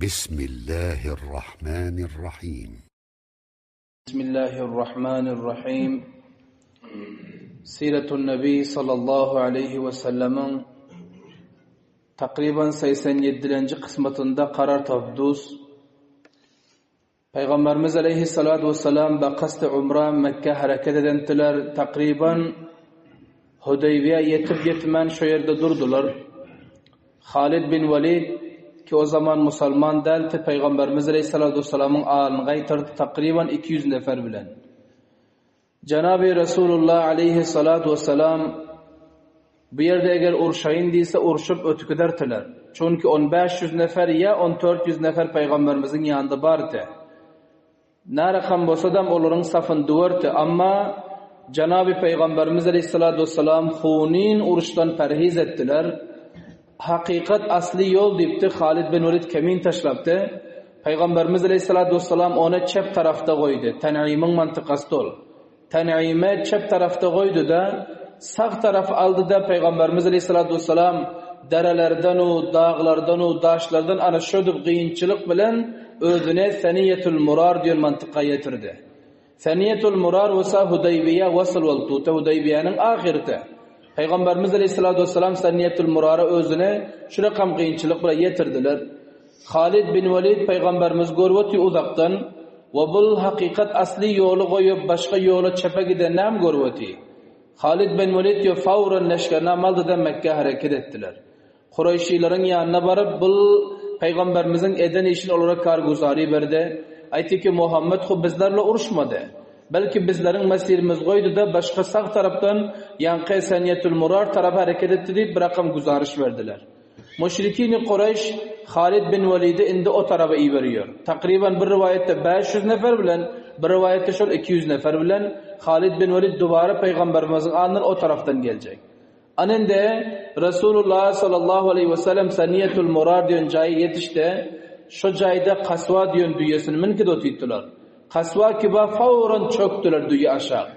بسم الله الرحمن الرحيم بسم الله الرحمن الرحيم سيرة النبي صلى الله عليه وسلم takriban 87. kısmetinde karar tapduz. Peygamberimiz aleyhissalatu vesselam be umra Mekke hareket edentiler. Takriban Hudeybiye yetip yetmen şu yerde durdular. Halid bin Velid ki o zaman musulman delti Peygamberimiz aleyhissalatu vesselamın ağalını gaytardı takriban 200 nefer bilen. Cenab-ı Resulullah aleyhissalatu vesselam bu yerde eğer urşayın değilse urşup ötükü dertiler. Çünkü 1500 nefer ya 1400 nefer Peygamberimizin yanında vardı. Ne rakam bolsa da onların safın duvardı ama Cenab-ı Peygamberimiz aleyhissalatu vesselam hunin uruştan perhiz ettiler. Hakikat asli yol deyipti Halid bin Velid kemin taşlaptı. Peygamberimiz aleyhissalatu vesselam onu çep tarafta koydu. Ten'imin mantıkası ol. Ten'ime çep tarafta koydu da sağ taraf aldı da Peygamberimiz aleyhissalatu vesselam derelerden o dağlardan o daşlardan ana şödüp qıyınçılık bilen özüne Seniyetul Murar diyor mantıka getirdi. Seniyetul Murar olsa Hudaybiye vasıl oldu. Hudaybiye'nin ahireti. Peygamberimiz Aleyhisselatü Vesselam Seniyetul Murar'a özüne şu rakam qıyınçılık bilen getirdiler. Halid bin Velid Peygamberimiz görüyordu uzaktan ve bu hakikat asli yolu koyup başka yolu çepe giden nem görüyordu. Halid bin Velid diyor fauran leşkerine aldı Mekke hareket ettiler. Kureyşilerin yanına varıp bu Peygamberimizin eden işini olarak karguzari verdi. Aytdi ki Muhammed xu bizlerle uruşmadı. Belki bizlerin mesirimiz koydu da başka sağ taraftan yankı Seniyetul Murar tarafa hareket etti deyip bir rakam guzarış verdiler. Müşrikini Kureyş Halid bin Velid'i indi o tarafa iyi veriyor. Takriben bir rivayette 500 nefer bilen, bir rivayette şol 200 nefer bilen Halid bin Velid duvara Peygamberimizin anından o taraftan gelecek. Aninde Resulullah sallallahu aleyhi ve sellem Seniyetul Murar diyen cayı yetişti. Şu cayda Kasva diyen düyesini minki dotittiler. Kasva kiba fauran çöktüler düye aşağı.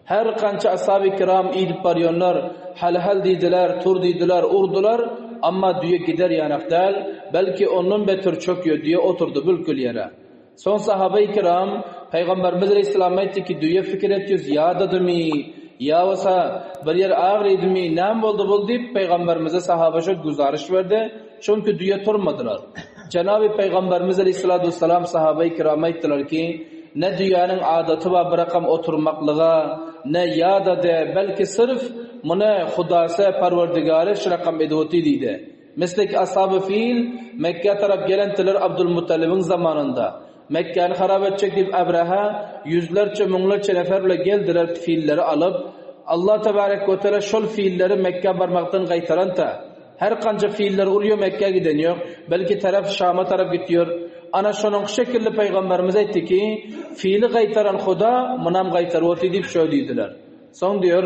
Her kança ashab-ı kiram idip barıyorlar, hal hal dediler, tur dediler, urdular ama düye gider yanak değil, belki onun beter çöküyor diye oturdu bülkül yere. Son sahabe-i kiram Peygamberimiz Aleyhisselam aytdi ki düye fikir ediyoruz ya dedi ya olsa bir yer ağrıydı mı nem oldu bul deyip Peygamberimize sahabe şu guzarış verdi. Çünkü düye turmadılar. Cenab-ı Peygamberimiz Aleyhisselatü Vesselam sahabe-i kiram aytdilar ki ne dünyanın adeti var bir rakam oturmaklığa ne ya da de belki sırf mune xudası parvardigarı şu rakam edoti deydi. Mislek ashab-ı fil Mekke taraf gelentiler Abdülmuttalib'in zamanında. Mekke'ni harap edecek deyip Ebreha yüzlerce münglerçe neferle geldiler fiilleri alıp Allah Tebarek ve Teala şol fiilleri Mekke barmaktan qaytaran ta her kanca fiiller oluyor Mekke'ye giden yok. Belki taraf Şam'a taraf gidiyor. Ana şunun şekilli Peygamberimiz aytdi ki fiili qaytaran Xuda munam qaytarib o'tdi deb shu deydilar. Son diyor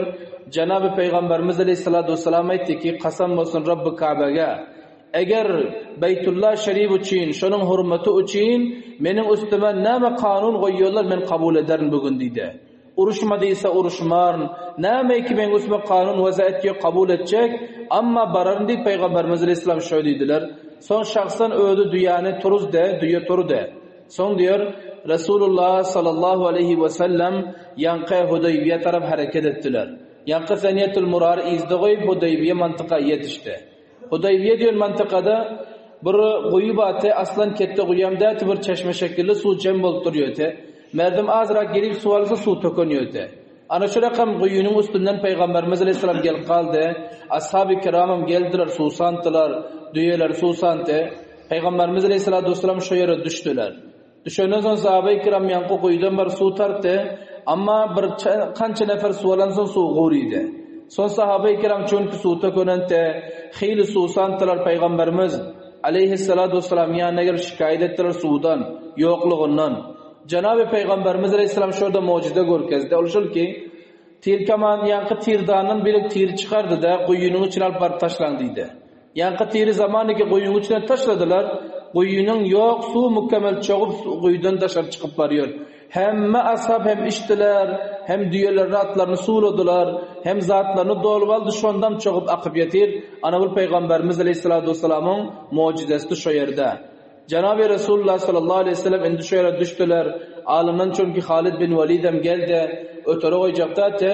Cenab-ı Peygamberimiz Aleyhisselatü Vesselam aytdi ki kasam olsun Rabbi Kabe'ge eğer Beytullah Şerif için, şunun hürmeti için benim üstüme neme kanun koyuyorlar ben kabul ederim bugün dedi. Uruşmadıysa uruşmarın. Neme ki ben üstüme kanun vaziyet kabul edecek ama bararın deyip Peygamberimiz Aleyhisselam şöyle dediler. Son şahsen öldü dünyani turuz de, dünya turu de. Son diyor Resulullah sallallahu aleyhi ve sellem yankı Hudaybiye taraf hareket ettiler. Yankı Seniyetul Murar izdi koyup Hudaybiye mantıka yetişti. Hudaybiye diyor mantıkada bir quyu batı aslan ketdi quyam da bir çeşme şekilli su cem bolup duruyor te. Merdim azrak gelip su alsa su tökönüyor te. Ana şu rakam quyunun üstünden Peygamberimiz Aleyhisselam gelip kaldı. Ashab-ı kiramım geldiler su santılar, düyeler su santı. Peygamberimiz Aleyhisselatü Vesselam şu yere düştüler. Düşenden sonra sahabe-i kiram yankı quyudan bir su tarttı. Ama bir kança nefer su alan son su guriydi. Son sahabe-i kiram çünkü su tökönente, xeyli su santılar Peygamberimiz aleyhissalatu vesselam yanına gelip şikayet ettiler sudan, yokluğundan. Cenab-ı Peygamberimiz aleyhisselam şurada mucize görkezdi. Ol ki, tir kaman yankı tirdanın bir tir çıkardı da kuyunun içine alıp barıp taşlan dedi. Yankı tiri zamanı ki kuyunun içine taşladılar. Kuyunun yok su mükemmel çoğup kuyudan dışarı çıkıp varıyor. Hem ashab hem içtiler, hem düğelerini atlarını suladılar, hem zatlarını dolup aldı şondan çoğup akıp yetir. Ana bu Peygamberimiz Aleyhisselatü Vesselam'ın mucizesi şu yerde. Jenaby Resulullah sallallahu aleýhi we sellem indi şu ýere düşdüler. Alyndan çünki Halid bin Welidem geldi. Ötere goýjakda te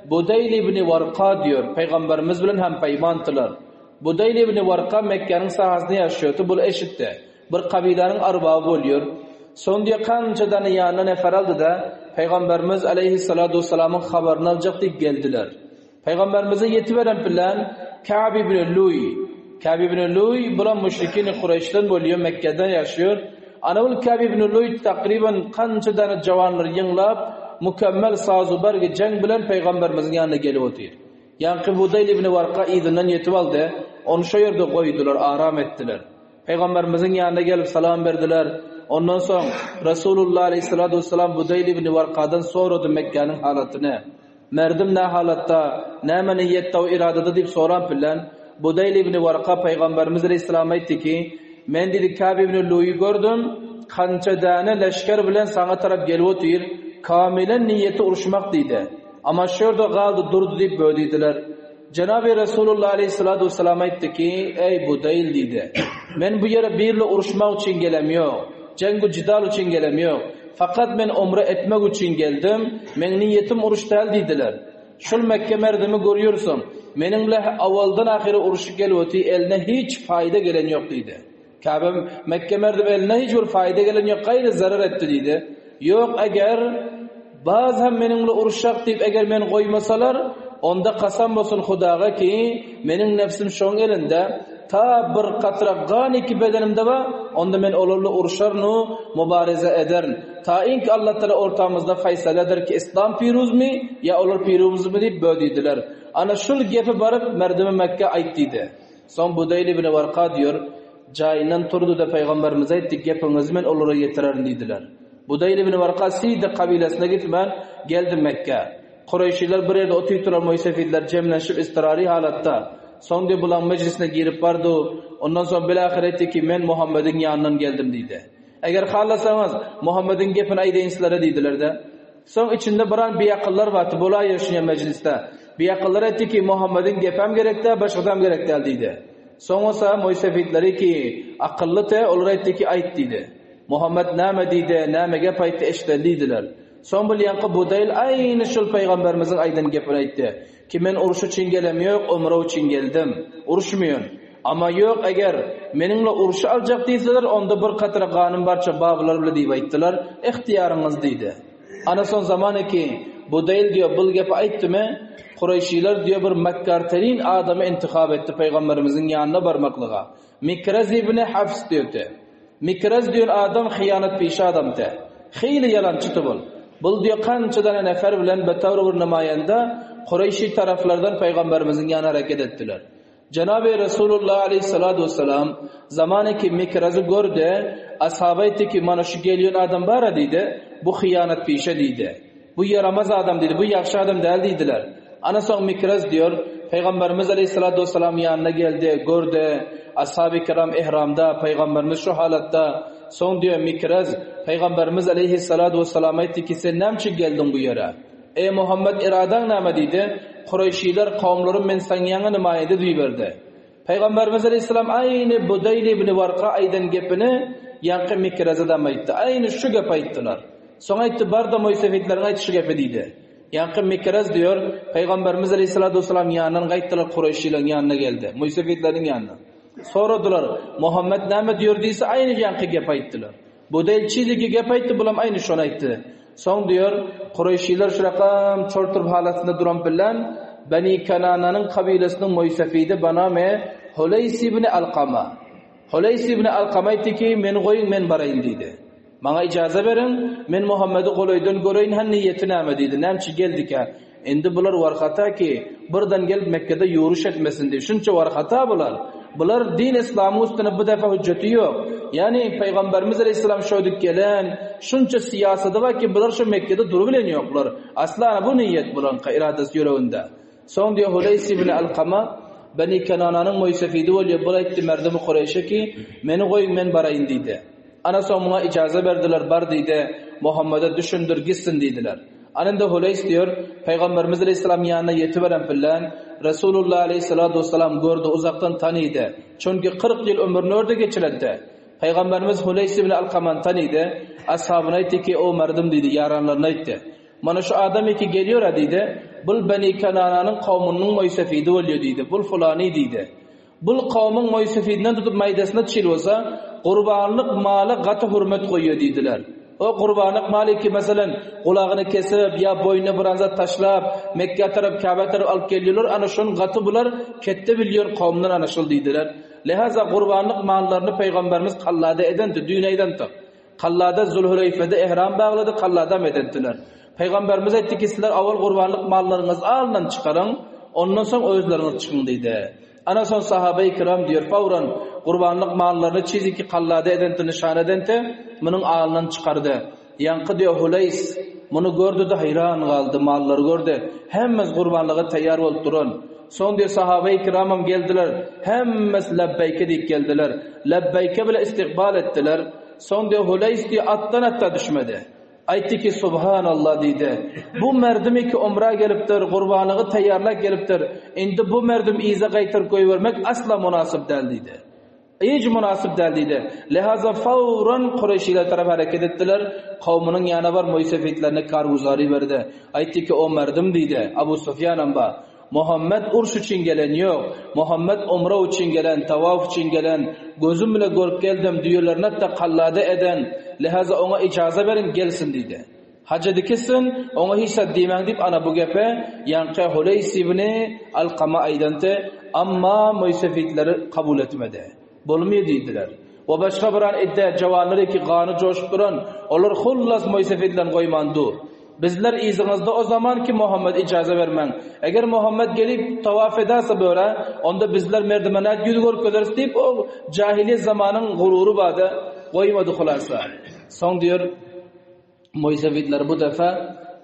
Budeyl ibn Warka diýer. Pygamberimiz bilen hem peýmantylar. Budeyl ibn Warka Mekgäniň sahasynda ýaşaýardy. Bul eşitdi. Bir kabylanyň arbaby bolýar. Soň diýer kançadany ýanyna nefer aldy-da, Pygamberimiz aleýhissalatu wessalamyň habaryny aljak diýip geldiler. Pygamberimize ýetiberen bilen Ka'b ibn Luý, Ka'b ibn Luý bulam müşrikini Kureýşden bolýar, Mekgede ýaşaýar. Ana ol Ka'b ibn Luý takryban kança däne jawanlary ýygnap, mükemmel sazu-bergi jeň bilen Pygamberimiziň ýanyna gelip otyr. Ýaňky Budaýl ibn Warka yzyndan ýetip aldy, ony şo ýerde goýdular, aram etdiler. Pygamberimiziň ýanyna gelip salam berdiler. Ondan soň Resulullah aleýhissalatu wessalam Budaýl ibn Warkadan sorady Mekgäniň halatyny. Merdim nä halatda, näme niýetde we iradada diýip soran bilen, Budaýl ibn Warka Pygamberimiz aleýhissalama aýtdy ki, Men diýdi Ka'b ibn Luýy gördüm, kança däne leşger bilen saňa tarap gelip otyr, kamilen niýeti uruşmak diýdi. Amma şu ýerde galdy durdy diýip bö diýdiler. Jenaby Resulullah aleýhissalatu wessalam aýtdy ki, Eý Budaýl diýdi, Men bu ýere birle uruşmak üçin gelem ýok, jeň-u jidal üçin gelem ýok. Fakat men umra etmek üçin geldim, meň niýetim uruş däl diýdiler. Şul Mekge merdimi görýürsiň, meniň bile awaldan ahyra uruşyp gelip otyr, eline hiç faýda gelen ýok diýdi. Käbe Mekge merdimi eline hiç bir faýda gelen ýok, gaýry zarar etdi diýdi. Ýok eger baz hem meniň bile uruşjak diýip eger meni goýmasalar, onda kasam bolsun Hudaga ki, meniň nebsim şoň elinde, Ta bir katra gan iki bedenimde bar, onda men olar bilen urşaryn-u, mubareze ederin. Tainki Allatagala ortamyzda faýsal eder ki, Islam piruzmy ýa olar piruzmy diýip bö diýdiler. Ana şul gepi baryp merdimi Mekgä aýt diýdi. Soň Budaýl ibn Warka diýür, Jaýyndan turdy-da pygamberimize aýtdy, gepiňizi men olara ýetirerin diýdiler. Budaýl ibn Warka Side kabylasyna gitmän, geldi Mekgä. Kureýşiler bir ýerde otyrdylar, moýsefidler jemlenşip istirary halatda. Soň diýip bulaň mejlisine girip bardy. Ondan soň bilahyr aýtdy ki, men Muhammediň ýanyndan geldim diýdi. Eger halasaňyz, Muhammediň gepini aýdaýyn sizlere diýdiler-de. Soň içinde biran biakyllar bardy, bolaýýar şunýa mejlisde. Biakyllar aýtdy ki, Muhammediň gepem gerek däl, başgasam gerek däl diýdi. Soň bolsa moýsefidleri ki, akylly te, olar aýtdy ki, aýt diýdi. Muhammet näme diýdi, näme gep aýtdy eşideli diýdiler. Soň bil ýaňky Budaýl aýny şul pygamberimiziň aýdan gepini aýtdy, ki men uruş üçin gelem ýok, umra üçin geldim. Uruşmaýan. Amma ýok eger meniň bile urşy aljak diýseler onda bir katra ganym barça babylar bile diýip aýtdylar, ihtiýaryňyz diýdi. Ana soň zamany ki Budaýl diýo bul gepi aýtdymy, Kureýşiler diýo bir mekgarterin adamy intihap etdi pygamberimiziň ýanyna barmaklyga. Mikrez ibni Hafs diýdi. Mikrez diýen adam hyýanat pişe adamdy. Hyýly ýalançydy bul. Bul diýe kança dana nefer bilen betawr bir namaýanda Kureýşi taraplardan pygamberimiziň ýanyna hereket etdiler. Jenaby Resulullah aleýhissalatu wessalam zamany ki Mikrezi gördi, ashaba aýtdy ki mana şu gelýän adam bara diýdi, bu hyýanat pişe diýdi. Bu ýaramaz adam diýdi, bu ýagşy adam däl diýdiler. Ana soň Mikrez diýor, Pygamberimiz aleýhissalatu wessalam ýanyna geldi, gördi, ashaby kiram ihramda, Pygamberimiz şu halatda. Soň diýor Mikrez, Pygamberimiz aleýhissalatu wessalam aýtdy ki, sen näme üçin geldiň bu ýere? Eý Muhammet iradaň näme diýdi? Kureýşiler kowumlarym men saň ýaňy nemaýada diýiberdi. Pygamberimiz aleýhissalam aýny Budaýl ibn Warka aýdan gepini ýaňky Mikrezedem aýtdy. Aýny şu gepi aýtdylar. Soň aýtdy, Bar-da moýsefidleriň aýt şu gepi diýdi. Ýaňky Mikrez diýor, Pygamberimiz aleýhissalatu wessalam ýanyndan gaýtdylar, kureýşileriň ýanyna geldi. Moýsefidleriň ýanyna. Soradylar, Muhammet näme diýor diýse, aýny ýaňky gepi aýtdylar. Budaýl çizigi gep aýtdy, bulam aýny şony aýtdy. Soň diýor, kureýşiler şu rakam çortup halatynda duran bilen Beni Kanananyň kabylasynyň moýsefidi baname Huleýs ibn Alkama. Huleýs ibn Alkama aýtdy ki, meni goýuň, men baraýyn diýdi. Maňa ijaza beriň, men Muhammedi golaýdan göreýin, han niýeti näme diýdi, näme üçin geldikä? Indi bular warhata ki, birden gelip Mekgede ýöriş etmesin diýip, şunça warhata bular. Bular din islamyň üstüne bu defa hüjjeti ýok. Ýagny Pygamberimiz aleýhissalam şöýdüp gelen, şunça syýasady bar ki, bular şu Mekgede durubilen ýoklar. Asla bu niýet bularyňka iradasy ýüreginde. Soň diýýär Huleýs ibn Alkama, Beni Kenananyň moýsefidi bolýar, bul aýtdy merdimi Kureýşe ki, meni goýuň men baraýyn diýdi. Ana soň muňa ijaza berdiler, bar diýdi, Muhammede düşündir gitsin diýdiler. Ana indi Huleýs diýer, Pygamberimiz aleýhissalam ýanyna ýetiberen bilen, Resulullah aleýhissalatu wessalam gördi, uzakdan tanydy. Çünki 40 ýyl ömrüni orda geçiredi. Pygamberimiz Huleýs ibn Alkamany tanydy. Ashabyna aýtdy ki, O merdum diýdi, ýaranlaryna aýtdy. Mana şu adam iki gelýör-ä diýdi. Bul Beni Kenananyň kowmunyň moýsefidi bolýar diýdi. Bul fulany diýdi. Bul kowmuň moýsefidinden tutup maýdasyna çil bolsa, gurbanlyk mala gaty hürmet goýýar diýdiler. O gurbanlyk mal iki, meselem, gulagyny kesip ýa boýnuna biran zat taşlap, Mekgä tarap, Käbä tarap alyp gelýärler, ana şony gaty bular ketde bilýän kowumdan ana şul diýdiler. Lehaza gurbanlyk mallaryny pygamberimiz kallada edendi, düýn aýdandyk. Kallada Zulhuleýfede ehram baglady, kalladam edendiler. Pygamberimiz aýtdy ki, sizler awal gurbanlyk mallaryňyzy alyndan çykaryň, ondan soň özleriňiz çykyň diýdi. Ana soň sahabeýi kiram diýer, fawran gurbanlyk mallaryny çiziki kallada edendi, nyşan edendi, munuň alyndan çykardy. Ýaňky diýer Huleýs muny gördi-de haýran galdy, mallary gördi. Hemmesi gurbanlyga taýýar bolup duran. Soň diýer sahabeýi kiramam geldiler, hemmesi lebbeýke diýip geldiler. Lebbeýke bile istikbal etdiler. Soň diýer Huleýs diýer atdan hatda düşmedi. Aýtdy ki, Subhanallah diýdi. Bu merdimi ki umra gelipdir, gurbanlygy taýýarlap gelipdir. Indi bu merdim yza gaýtaryp goýbermek asla mynasyp däl diýdi. Hiç mynasyp däl diýdi. Lehaza fawran Kureýşiler tarap hereket etdiler. Kowmunyň ýanyna baryp moýsefitlerine karguzary berdi. Aýtdy ki, O merdim diýdi, Abu Sufýanam bar. Muhammet urş üçin gelen ýok. Muhammet umra üçin gelen, tawaf üçin gelen. Gözüm bile görüp geldim, düýelerini hatda kallada eden. Lehaza oňa ijaza beriň, gelsin diýdi. Haja dikilsin, oňa hiç zat diýmäň diýip, ana bu gepe ýaňky Huleýs ibni Alkama aýdanty, amma moýsefitleri kabul etmedi. Bolmaýar diýdiler. We başga bir an idde jawanlar ki gany joşup duran, olar hullas moýsefitlerini goýman dur. Bizler yzyňyzda o zaman ki Muhammet ijaza bermäň. Eger Muhammet gelip tawaf edäse böre, onda bizler merdime nädip ýüz görkezeris diýip, o jahiliýet zamanyň gurury bardy, goýmady hulasa. Soň diýer, Moýsewitler bu defa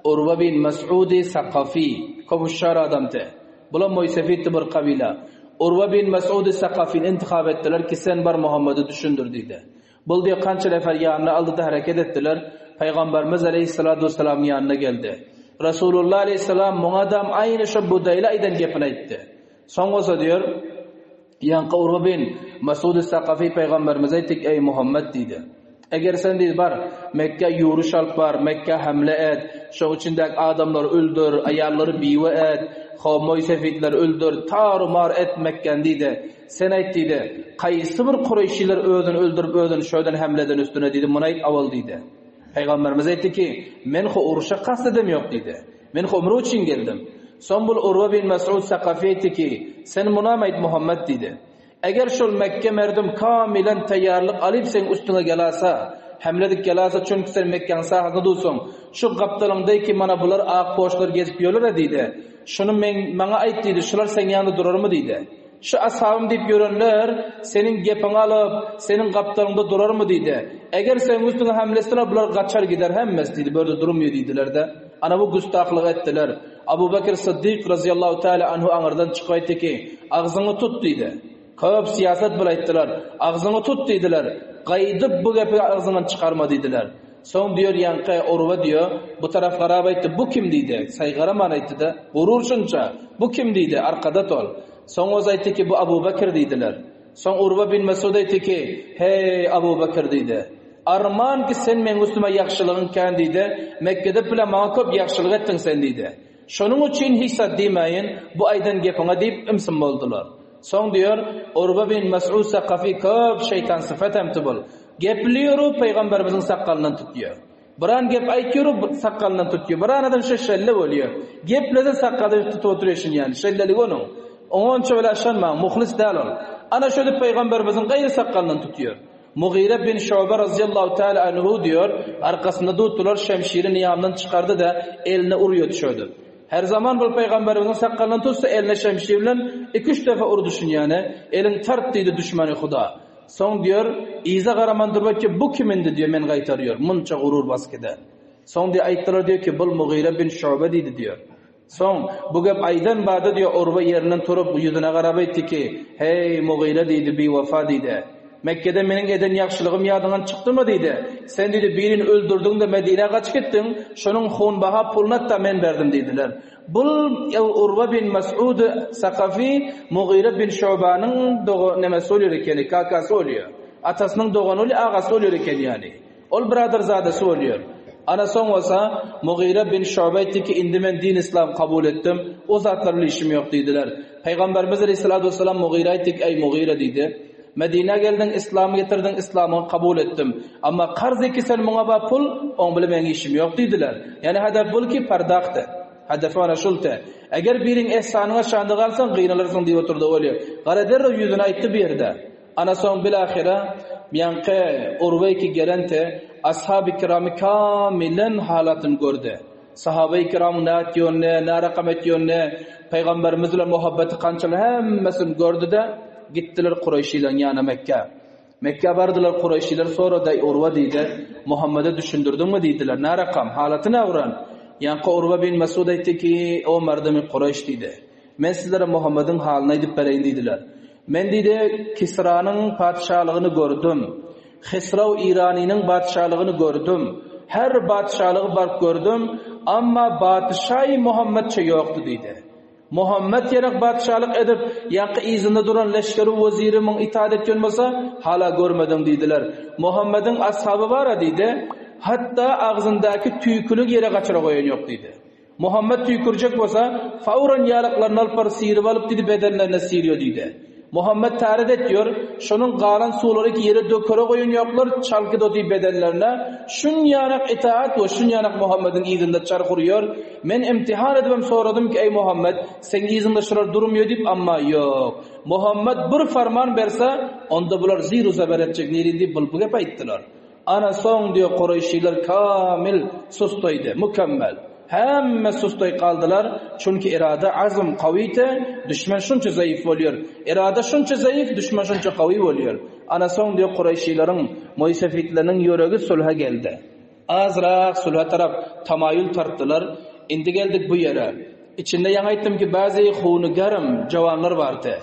Urwa bin Mes'udy Sakafi, köp hüşşar adamdy. Bular moýsewitdi bir kabila. Urwa bin Mes'udy Sakafini intihap etdiler ki, sen bar Muhammedi düşündir diýdi. Bul diýip kança nefer ýanyna aldy-da hereket etdiler. Pygamberimiz aleýhissalatu wessalamyň ýanyna geldi. Resulullah aleýhissalam muňadam aýny şo Budaýla aýdan gepini aýtdy. Soň bolsa diýer, Ýaňky Urwa bin Masud Sakafi pygamberimize aýtdy, Eý Muhammet diýdi. Eger sen diýdi, bar, Mekgä ýöriş alyp bar, Mekgä hemle et, şoň içindäki adamlary öldür, aýallary biwe et, homoý-sefitleri öldür, tar-u-mar et Mekgäni diýdi. Sen aýt diýdi, kaýsy bir kureýşiler özüni öldürip özüni şöden hemle eden üstüne diýdi, muny aýt awal diýdi. Pygamberimiz aýtdy ki, Men ho uruşa kast edem ýok diýdi. Men ho umra üçin geldim. Soň bul Urwa bin Mesud Sakafi aýtdy ki, Sen munam aýt Muhammet diýdi. Eger şol Mekge merdim kamilen taýýarlyk alyp seň üstüňe gelasa, hemle edip gelasa, çünki sen Mekgäň sahasynda dursuň, şu gapdalyňdaky mana bular ak poşlar gezip ýörler-ä diýdi. Şuny meň, maňa aýt diýdi, şular seň ýanyňda durarmy diýdi. Şu ashabym diýip ýörenler seniň gepiňi alyp, seniň gapdalyňda durarmy diýdi. Eger seň üstüňe hemle etseler, bular gaçar gider hemmesi diýdi, bu ýerde durmaýar diýdiler-de. Ana bu güstahlygy etdiler. Abu Bekr Syddyk razyýallahu teala anhu aňyrdan çykyp aýtdy ki, Agzyňy tut diýdi. Köp syýasat bile aýtdylar. Agzyňy tut diýdiler. Gaýdyp bu gepi agzyňdan çykarma diýdiler. Soň diýer ýaňky Urwa diýer, bu taraf garap aýtdy, bu kim diýdi. Saýgaraman aýtdy-da, gurur şunça, bu kim diýdi, arkada tol. Soň oz aýtdy ki, bu Abu Bekr diýdiler. Soň Urwa bin Mesud aýtdy ki, Heý, Abu Bekr diýdi. Arman ki sen meň üstüme ýagşylygyň kän diýdi, Mekgede bile maňa köp ýagşylyk etdiň sen diýdi. Şonuň üçin hiç zat diýmäýin, bu aýdan gepiňe diýip ymsym boldular. Soň diýer, Urwa bin Mesud Sakafi köp şeýtan syfat hem tubul. Gepliýoru pygamberimiziň sakgalyndan tutýar. Biran gep aýtýoru sakgalyndan tutýar. Biran adam şe şelle bolýar. Geplese sakgalyny tutup oturýar şun ýaly. Şelleligi onuň. Oňa onça bile yşanmaň, muhlis däl ol. Ana şödüp pygamberimiziň gaýry sakgalyndan tutýar. Mugyra bin Şu'be razyýallahu teala anhu diýer, arkasynda dutdular, şemşiri nyýamdan çykardy-da, eline urýar şödüp. Her zaman bul pygamberimiziň sakgalyndan tutsa, eline şemşir bilen iki-üç defa urdy şun ýany. Eliň tart diýdi düşmeni Huda. Soň diýer, yza garaman durma ki, bu kim indi diýer, meni gaýtarýar, munça gurur basyp giden. Soň diýer, aýtdylar diýer ki, bul Mugyra bin Şu'be diýdi diýer. Soň, bu gep aýdan bada diýer, Urwa ýerinden turup, ýüzüne garap aýtdy ki, Heý, Mugyra diýdi, biwefa diýdi. Mekgede meniň eden ýagşylygym ýadyňdan çykdymy diýdi. Sen diýdi, birini öldürdiň-de Medinä gaçyp gitdiň, şonuň hunbaha puluny hatda men berdim diýdiler. Bul Urwa bin Mes'ud Sakafi Mugyra bin Şubanyň doga nemesi bolýar ekeni, kakasy bolýar. Atasynyň dogany bolýar, agasy bolýar eken ýaly. Ol byraderzadasy bolýar. Ana soň bolsa Mugyra bin Şu'be aýtdy ki, indi men din islam kabul etdim, o zatlar bilen işim ýok diýdiler. Pygamberimiz aleyhissalatu vesselam Mugyra aýtdy ki, eý Mugyra diýdi. Medinä geldiň, islamy getirdiň, islamyňy kabul etdim. Amma karz eki sen muňa ba pul, oň bile meň işim ýok diýdiler. Ýani hedef bul ki pardakdy. Hedefi ana şulty. Eger biriň ehsanyňa şandy galsaň, gynalarsyň diýip oturdy weli. Gara derrew ýüzüne aýtdy bu ýerde. Ana soň bilahyra ýaňky Urwe ki gelente ashaby kiramy kamilen halatyny gördi. Sahaby kiramyň nätýonini, nä rakam etýonini, Pygamberimiz bilen muhabbeti kançaly hemmesini gördi-de, gitdiler Kureýşileriň ýanyna Mekgä. Mekgä bardylar, Kureýşiler sorady, Eý Urwa diýdi, Muhammede düşündirdiňmi diýdiler, nä rakam, halaty nä uran? Ýaňky Urwa bin Mesud aýtdy ki, O merdimi Kureýş diýdi. Men sizlere Muhammediň halyny aýdyp bereýin diýdiler. Men diýdi, Kisranyň patyşalygyny gördüm. Hysraw Iranynyň patyşalygyny gördüm. Her patyşalygy baryp gördüm, amma patyşaýy Muhammetçe ýokdy diýdi. Muhammet gerek patyşalyk edip, ýaňky yzynda duran leşgeri weziri muň itaat etýän bolsa, hala görmedim diýdiler. Muhammediň ashaby bar-a diýdi, hatda agzyndaky tüýküligi ýere gaçyra goýan ýok diýdi. Muhammet tüýkürjek bolsa, fawran ýalyklaryny alyp baryp syryp alyp diýdi, bedenlerine syrýar diýdi. Muhammet täret etýär, şonuň galan suwlary ki ýere dökere goýan ýoklar, çalkydy otyr bedenlerine, şun ýanak itaat we şun ýanak Muhammediň yzynda çarh urýar. Men imtihan edibem soradym ki, eý Muhammet, seň yzyňda şular durmýar diýip, amma ýok. Muhammet bir farman berse, onda bular zir-u-zeber etjek nirin diýip bul bu gep aýtdylar. Ana soň diýýär Kureýşiler kamil sustaýdy, mükemmel. Hemme sustaý galdylar, çünki irade azm kawydy, düşmen şunça zaýyf bolýar. Irade şunça zaýyf, düşmen şunça kawy bolýar. Ana soň diýýär Kureýşileriň, moýsefitleriniň ýüregi sulha geldi. Azrak sulha tarap tamaýül tartdylar. Indi geldik bu ýere. Içinde ýaňy aýtdym ki, bäzi huny germ jawanlar bardy.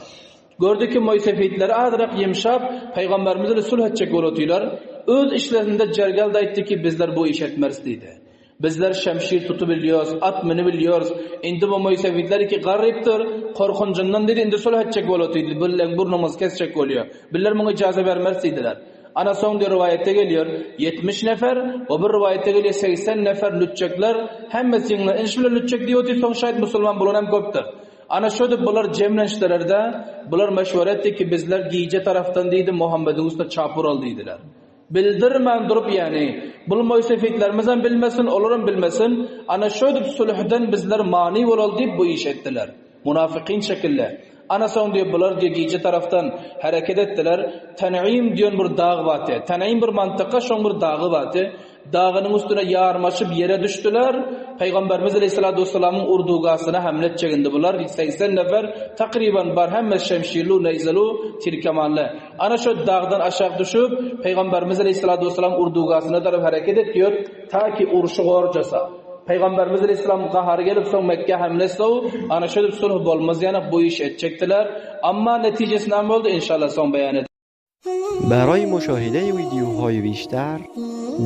Gördi ki, moýsefitler azrak ýymşap, pygamberimiz ile sulh etjek bolup otyrlar. Öz işlerinde Jergeld aýtdy ki, bizler bu iş etmeris diýdi. Bizler şemşir tutup bilýäris, at münüp bilýäris. Indi bu moýsefitler iki garypdyr, korkunjyndan diýdi, indi sulh etjek bolup otyr diýdi, birleň burnumyzy kesjek bolýar. Bizler muňa ijaza bermeris diýdiler. Ana soň diýip rowaýatda gelýär, 70 nefer we bir rowaýatda gelýär 80 nefer lütjekler, hemmesi ýygnanyp, indi şular lütjek diýip otyr, soň şaýat musulman bolan hem köpdür. Ana şödüp bular jemlenişdiler-de, bular meşwere etdi ki, bizler gije tarapdan diýdi, Muhammediň üstüne çap uraly diýdiler. Bildirmän durup ýäni, bul moýsefitlerimizem bilmesin, olaram bilmesin, ana şödüp sulhdan bizler many bolaly diýip bu işi etdiler. Munafykyn şekilde. Ana soň diýip bular diýip gije tarapdan hereket etdiler. Ten'im diýen bir dag bardy. Ten'im bir mantyka, şoň bir dagy bardy. Dagynyň üstüne ýarmaşyp ýere düşdüler. Pygamberimiz aleýhissalatu wessalamyň urdugasyna hemle etjegindi bular. 80 nefer takryban bar hemmesi şemşirlu, neýzelu, tirkemanly. Ana şo dagdan aşak düşüp, Pygamberimiz aleýhissalatu wessalam urdugasyna tarap hereket etýär, ta ki urşy gorjasa. Pygamberimiz aleýhissalam gahary gelip soň Mekgä hemle etse, ana şödüp sulh bolmaz ýanak bu iş etjekdiler. Amma netijesi näme boldy inşallah soň beýan ederis. برای مشاهده ویدیوهای بیشتر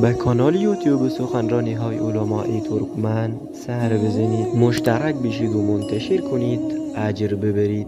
به کانال یوتیوب سخنرانی های علمای ترکمن سر بزنید مشترک بشید و منتشر کنید اجر ببرید.